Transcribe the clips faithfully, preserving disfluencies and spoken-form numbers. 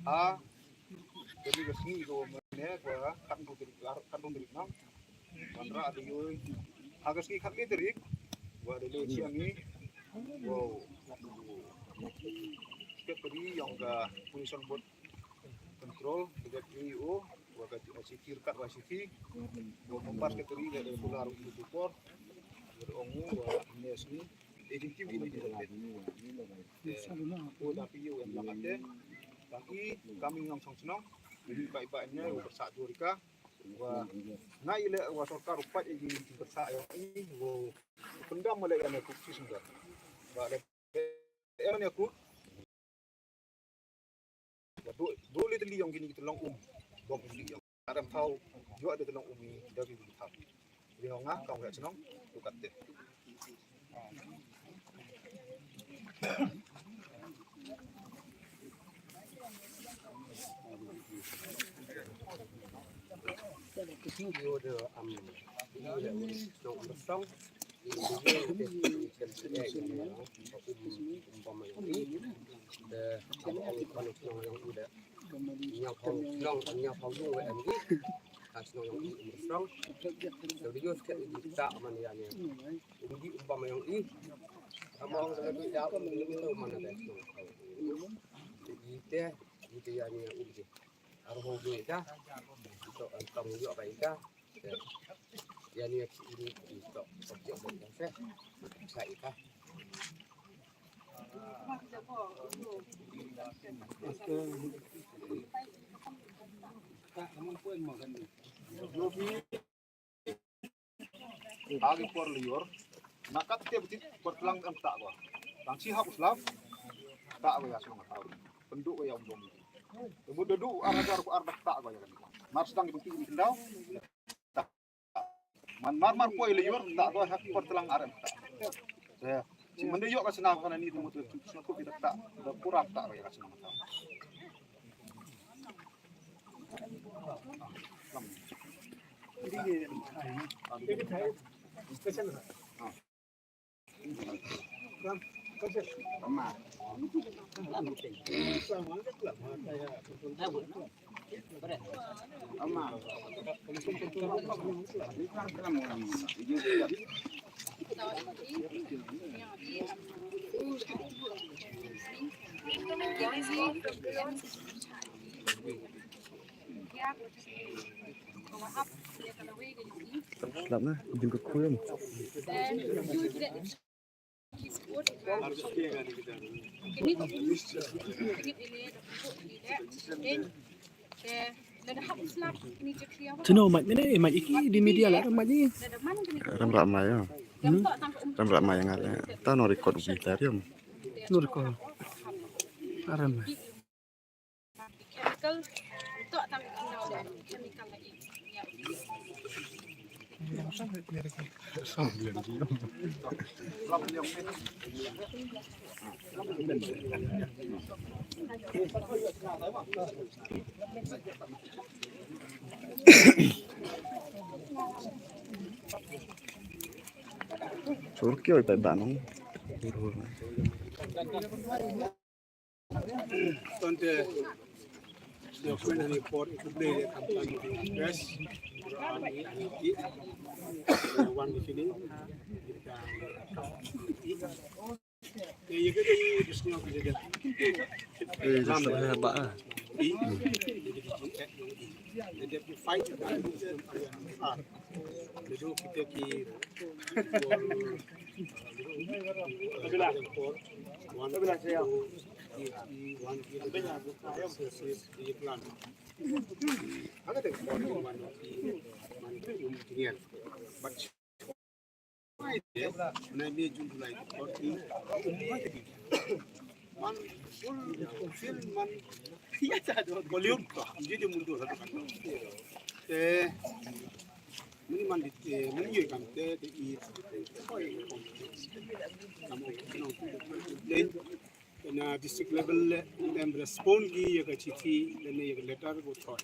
Ha kani ka sngi ko mane ko khatduh tarik, khatduh tarik nang. Wanrah da ïohi ha ka sngi khatlai tarik wa da leit sha ngi wow, secretary yong ka Pollution Board Control, ka jati o wa ka city, ka wa city wa member secretary da solar u tu por wa da ong u wa ne sngi. Ejin tim ini di dalam. Ko da pi yu em la kate. Tapi kami ngam song senong. Ini bai bai ne wa bersatu rika. Wa ngai le wa sorkar upat ejin tim bersatu yang ini wa pendam le yang aku sih sudah. Wa le yang aku. Wa du, du li teli yong kini ki tyllong um. Bom li yong. Adam thaw, ïoh da tyllong um ni da ki thaw. Li yong nga kong ya chnong, tu kat te. Ïoh da am, ïoh da am song. Agi por liur, nakat te betit por telang em tak gua. Tang si hapus lam, tak gua ya semua tahu. Penduk gua ya undong. Temu dedu ar hajar ku ar dak tak gua ya kan. Mar sedang di bukti di kendau. Man mar mar poi liur tak gua hak por telang ar em tak. Ya. Si mende yok ka senam kana ni temu tu snoku kita tak. Da pura tak gua ya ka senam. Slap na, jingkyrkhu ïa. Chino, mait mene, mait iki di media la, mait ni. Ram rak mai ya. Hmm? Ram rak mai nga le. Ta no record ubi ta riam. No record. Aram mai. Sur kio ita danong. Tonte, the friend and report to play the company best. Ani, ani, one the feeling. Eh, just ba, ah. Lalu kita ki But Na district level le em respond ki ïa ka chithi lane ïa ka letter ko thoi.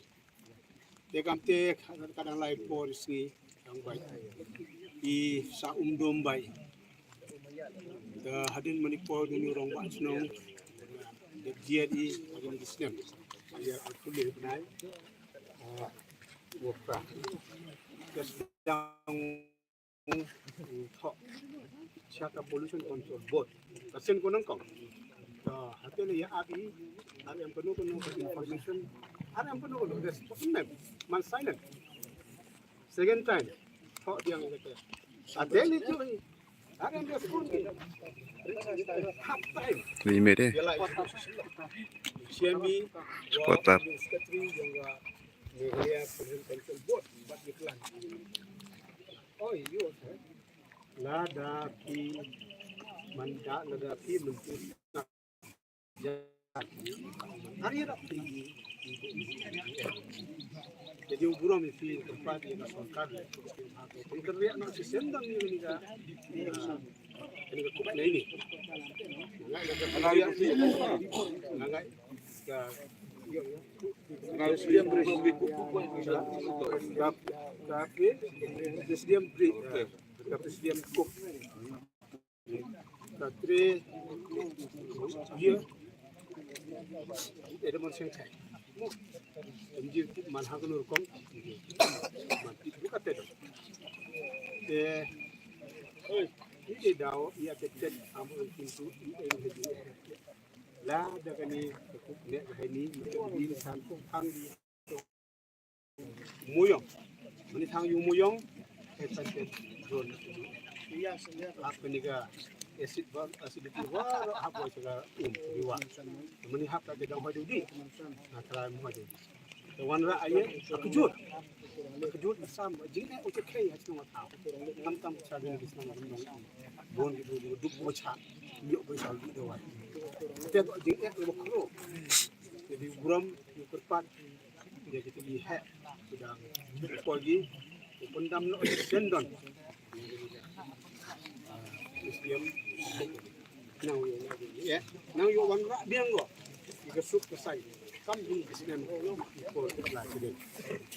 Te kamte ka dang lai por sngi dang bai i sa um dom bai. Te hadien mani por duni rong ba chnong de diet i hadien di snem. Ïa, aku leh bnai. Ah, wokra. Ka sdang, mm, thoh sha ka Pollution Control Board. Ka sien ko nangkong. To, hate leh ïa abi, ar em kano kano ka information, ar em kano kano, respond mem, man silent. Second time, thoh biang kata. Hate leh joi. Wi mede. Siami, Supporter. Lada phi manda, lada phi mynta. Jadi, u burom ïa phi, tempat ïa ka sorkar, pynkyndit noh shisien dang ïa kane ka, ïa kane ka kup na ini. Nga ngai ka, ka, ka President Bri, ka President Kup. Ka tre, ïa, Edmond Sengchai. Em jir man ha kano rukom. Man tip ruka te do. Te, ïa, daw, ïa, te, te, am, kintu, ïa, ïa, ïa. Lada kane ka kup ne ka hani, mungkin di san kup hang di. Muyong. Mani thang yu muyong. Eh, san ke drone. Ap kani ka acid ba, acidity wa, hap wa saka um, diwa. Mani hap ka dang hoi di. Na try mo di. Te wan ra aye, akjut. Akjut sam, jing eh, uche kei, hach nong tau. Tam tam sa jing di snong nong. Bon di du, du, du, mo cha. Yo, bo sa di wa. Te jing eh, mo kro. Jadi buram, yu kerpat. Ïa kita ki heh, ki dang poi ki, u pyndam noh sendon. Kristian, nang ïoh, ïa, nang ïoh wan rah biang ko. Ïa ka suk ka sai. Kam jing Kristian, ïa ko la ki dei.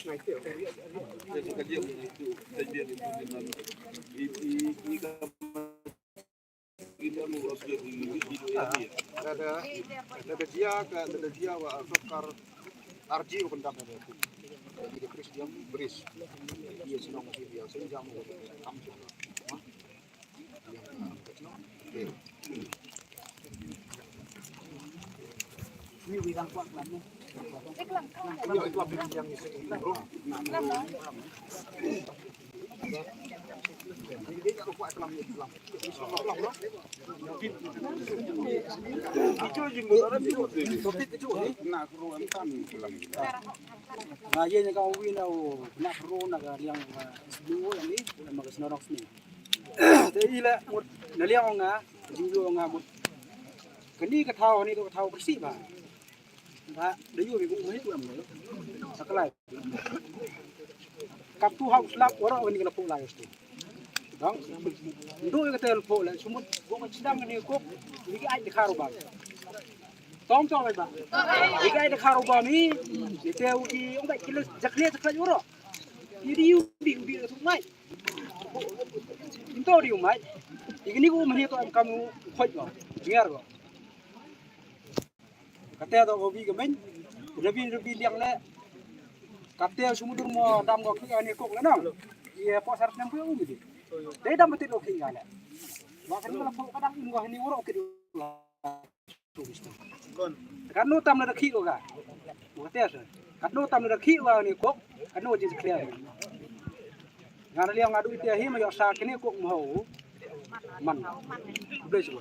Ngai te. Ïa ka liang itu, ka liang itu, ïa ka Lada, lada jia ka, lada jia wa sorkar arji wa pyndam lada tu. Jadi Kristian bris. Ïa shnong sih ïa senjam wa kam shnong. Nga ïa nga ka win au na pro na ka liang, ah, sbu yang ni na ma ka snorok sni. Te ila mut na liang nga jingju nga mut. Kani ka thaw ni ka thaw bersih ba. Ba da yu bi ku mai tu am ne. Saklai. Kap tu hau slap ora ni kena pok lai tu. Dang. Ndu ka tel pok lai sumut ko ka chidam ni ko. Ni ai de kharu ba. Tom tom ba. Ni ai de kharu ba ni. Ni te u di ong ba kile jakle jakle ora. Ni di u di u di tu mai. Nto di u mai. Ni ni ko mani to am kam khoi ba. Biar ba. Kata to ko bi ka men. Rabi rabi liang le. Kata sumudur mo dam ko ki ani kok le nang. Ye po sar nem ko umi di. Dei dam betul ko ki ga le. Wa kan ko ko kadang in ko ni uro ki. Kan no tam na da ki ko ga. Kata sa. Kan no tam na da ki ko ga ni kok. Kan no jin clear. Ngan liang ngadu ite hi ma yo sa kini kok mo. Man. Bless you.